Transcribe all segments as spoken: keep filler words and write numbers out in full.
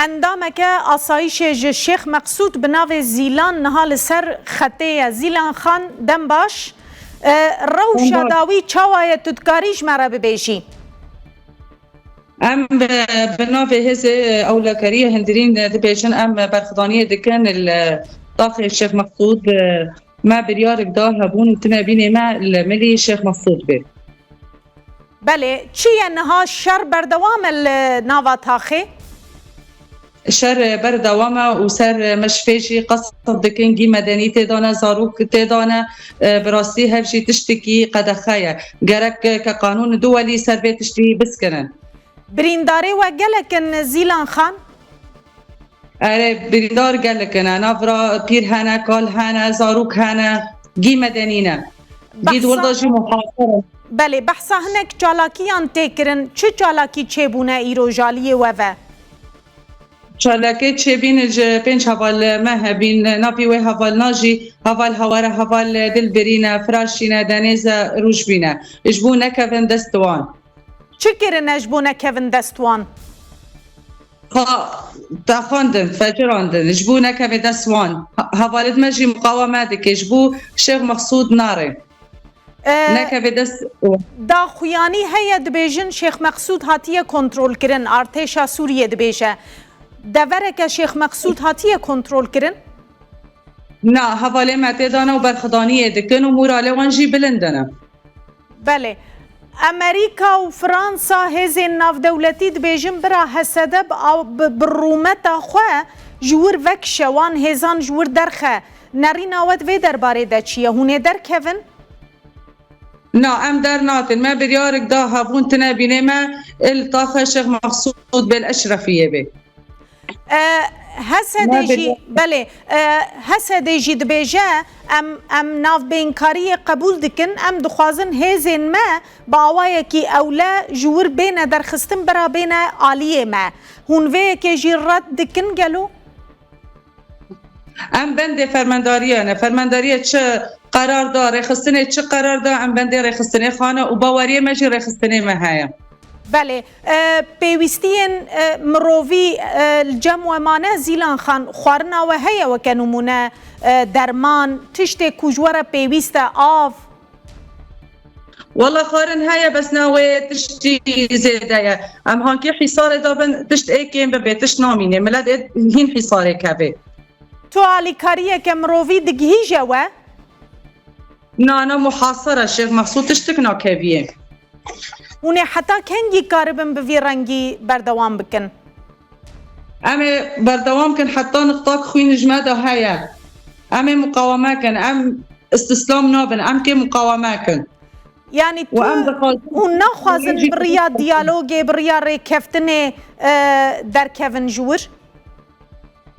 Endameke asayîşê ji Şêx Meqsûd bi navê Zîlan niha li ser xetê ye. Zîlan Xan, dem baş. E, rewşa Dem baş. dawî çawa ye, tu dikarî ji me re bibêjî? Em bi, bi navê Hêzê Ewlekariyê Hundirîn dibêjin, em berxwedaniyê dikin li taxê Şêx Meqsûd, me biryarek da hebûn û tune bînê me li milî Şêx Meqsûd bê. Belê, çi ye niha, şer berdewam e li nava taxê? Şer berdewam e û ser me şifê jî qesd dikin, gî medenî tê de ne, zarok tê de ne, e, bi rastî hev jî tiştekî qedexe ye. Gerek ke qanûn duwelî ser vê tiştî biskirin. Birîndarê we gelek in Zîlan Xan? Erê, birîndar gelek in. Nav ra pîr hene, kal hene, zarok hene, gî medenî ne. Gî di wir de jî muhasir in. Belê, behsa hinek çalakiyan tê kirin. Çi çalakî çêbûne îro ji aliyê we ve? Çalakê çêbîn ji pênc heval me hebîn, navî wê hevalna jî heval Hawara, heval Dilbirî ne, Firaşî ne, Denêze, Rûjbî ne. Ji bo nekevin dest wan. Çi kirine ji bo nekevin dest wan? Xwe texandin, fecirandin, ji bo nekeve dest wan. Ha-, hevalêt me jî muqaweme dike, ji bo Şêx Meqsûd nare. E, Nekeve dest wan. Daxuyanî heye, dibêjin Şêx Meqsûd hatiye kontrolkirin, artêşa Sûriyê dibêje. Devereke Şêx Meqsûd hatiye kontrolkirin? Na, hevalê me tê de ne û berxwedaniyê dikin û moralê wan jî bilind in. Belê. Amerîka û Fransa, hêzên navdewletî dibêjin, bira H S D bi, bi, bi rûmeta xwe ji wir vekişe, wan hêzan ji wir derxe. Nerîna we di vê derbarê de çi ye? Hûn ê derkevin? Na, em dernatin. Me biryarek da hebûn tune bînê me il taxe Şêx Meqsûd bê, li Eşrefiyê bê. E, H S D jî, belê, e, H S D jî dibêje, em, em navbênkariyê qebûl dikin, em dixwazin hêzên me bi awayekî ewle ji wir bêne derxistin, bira bêne aliyê me. Hûn vê yekê jî red dikin gelo? Em bendê fermandariya ne. Fermandariya çi qerar da, rêxistinê çi qerar da, em bendê rêxistinê xane û baweriyê me jî rêxistinê me heye. Belê. E, pêwîstiyên, e, mirovî, e, li cem we mane, Zîlan Xan, xwarina we heye weke nimûne, e, derman, tiştê ku ji we re pêwîst e, av? Wela xwarin heye, bes ne wê tiştî zêde ye. Em hankî hîsarê de bin, tişt ê kêm bibe, tişt namîne. Milet ê hîn hîsarê keve. Tu alîkariyeke mirovî digihîje we? Na, na muhasara Şêx Meqsûd tiştik nakeviye. Hûn ê heta kengî karibin bi vî rengî berdewam bikin? Em ê berdewam kin heta nixtak xwîn ji me de heye. Em ê muqaweme kin, em îstîslam nabin, em kê muqaweme kin. Yanî tu, hûn naxwazin bi riya diyalogê, bi riya rêkeftinê, e, derkevin ji wir?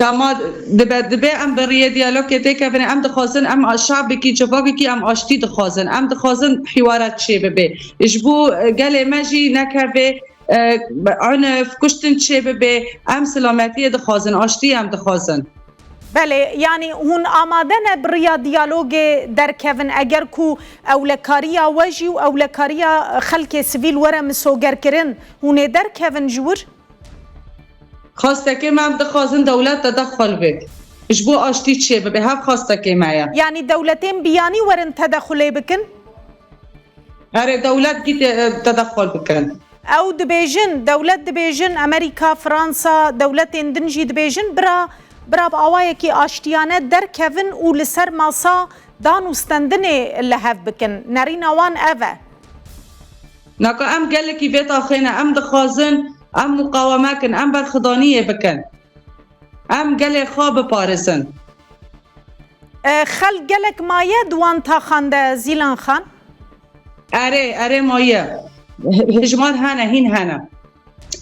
Dema dibe, dibe em bi riyê diyalogê têkevin, em dixwazin, em a-, şabekî, civakekî em aştî dixwazin. Em dixwazin hîwara çêbibe. Ji bo, e, gelê me jî nekeve, e, unf, kuştin çêbibe, em silametiyê dixwazin, aştî em dixwazin. Belê, yanî hûn amade ne bi riya diyalogê derkevin, eger ku ewlekariya we jî û ewlekariya xelkê sivîl were misogerkirin, hûn ê derkevin ji wir? Xastekê me, em dixwazin dewlet tedexul bê. Ji bo aştî çêbibe, hev xastekê me ye. Yanî dewletên biyanî werin tedexulê bikin? Erê, dewlet gî te-, tedexul bikin. Ew dibêjin, dewlet dibêjin, Amerîka, Fransa, dewletên din jî dibêjin, bira, bira bi awayekî aştiyane derkevin û li ser masa dan û stendinê li hev bikin. Nerîna wan ev e. Naka em gelekî vê taxê ne, em dixwazin, em muqaweme kin, em berxidaniyê bikin. Em gelê xwe biparêzin. E, xelk gelek maye di wan taxan de, Zîlan Xan? Erê, erê maye. Hi-, hijmar hene, hîn hene.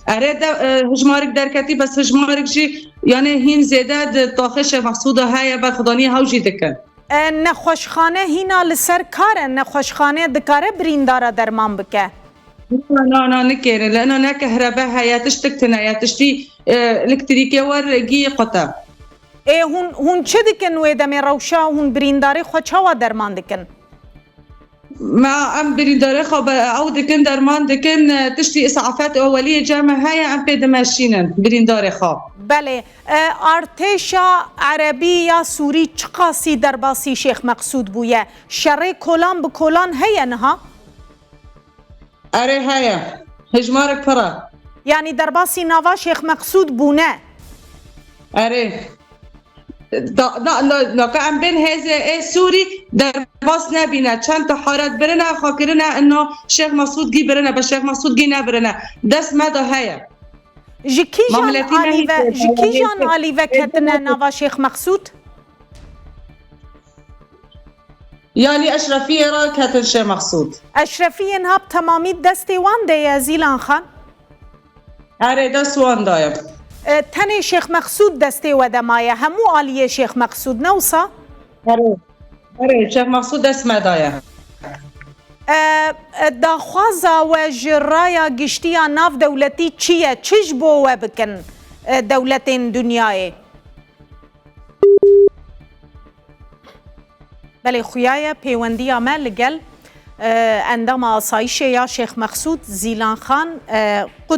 Erê de, e, hijmarek derketî, bes hijmarek jî, yanê hîn zêde di taxê Şêx Mexsûda heye, berxidaniyê hew jî dikin. E, nexweşxane hîna li ser kar e? Nexweşxane dikare birîndara derman bike? Na, na, na, nikêre. Li ina ne kehrebe heye, tiştik tune ye, tiştî, e, elektrîkê wer gî qute. Ê, hûn, hûn çi dikin wê demê rewşa hûn birîndarê xwe çawa derman dikin? Me em birîndarê xwe be ew dikin, derman dikin, e, tiştî îsafet eweliyê cem heye, em pê dimeşînin birîndarê xwe. Belê. E, artêşa erebî ya sûrî çiqasî derbasî Şêx Meqsûd bûye? Şerê kolan bi kolan heye niha? Erê, heye. Hejmarek pir e. Yanî derbasî nava Şêx Meqsûd bûne? Erê. Da, da, da, da, ka em bên hêzê ê Sûrî derbas nebîne. Çend taharet birine, xwe kirine, ino Şêx Mesûd gî birine, be Şêx Mesûd gî nebirine. Dest me de heye. Ji kîjan alî ve, ji kîjan alî ve ketine nava Şêx Meqsûd? Yanî Eşrefiyê re ketin Şêx Meqsûd. Eşrefiyên ha bi temamî destê wan de ye, Zîlan Xan? Erê, dest wan daye. E, tenê Şêx Meqsûd destê we de maye, hemû aliyê Şêx Meqsûd, ne wisa? Erê, erê, Şêx Meqsûd dest me daye. E, e, daxwaza we ji raya giştiya navdewletî çi ye? Çi ji bo we bikin, e, dewletên dinyayê? Belê, xuya ye pêwendiya me li gel, e, endama asayîşê ya Şêx Meqsûd, Zîlan Xan, e,